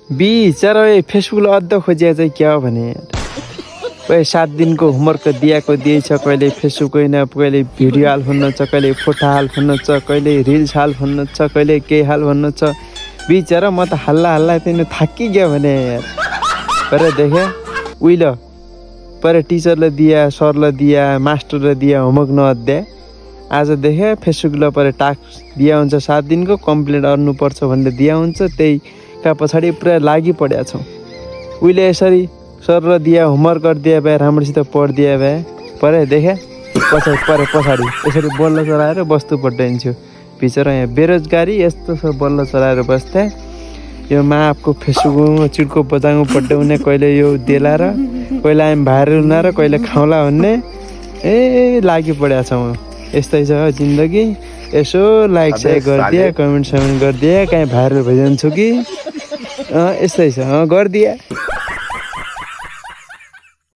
बिचरा फेसबुकले अड्ड खोजिया चाहिँ क्या हो भने कोही 7 दिनको होमवर्क दिएको दिएछ कहिले फेसबुक होइन कहिले भिडियो हाल भन्नु छ कहिले फोटो हाल भन्नु छ कहिले रिल्स हाल भन्नु छ कहिले के हाल भन्नु छ बिचरा म त हल्ला तिनी थाकिगयो भने यार पर देखे उइल पर टिचरले दिया सरले दिया मास्टरले दिया होमवर्क नअध्याय आज देखे फेसबुकले पर टास्क दिया हुन्छ 7 दिनको कम्प्लिट गर्नुपर्छ भनेर दिया हुन्छ त्यहीका पछाडि पुरा लागि पड्या छौ उइले यसरी सरले दिया होमवर्क गरिदिए भए राम्रोसित पढिदिए भए परे देखे पछाडि यसरी बल्ल चलाएर बस्तु पड्याइन्छु बिचरा यहाँ बेरोजगारी यस्तो छ बल्ल चलाएर बस्थे यो माफको फेसबुकमा चिड्को बजाङमा पड्याउने कहिले यो देला र कहिले हामी भाइरल हुना र कहिले खाउला भन्ने लागि पड्या छौँ यस्तै छ जिन्दगी यसो लाइक सेयर गरिदिए कमेन्ट गरिदिए कहीँ भाइरल भइजान्छु कि यस्तै छ गरिदिए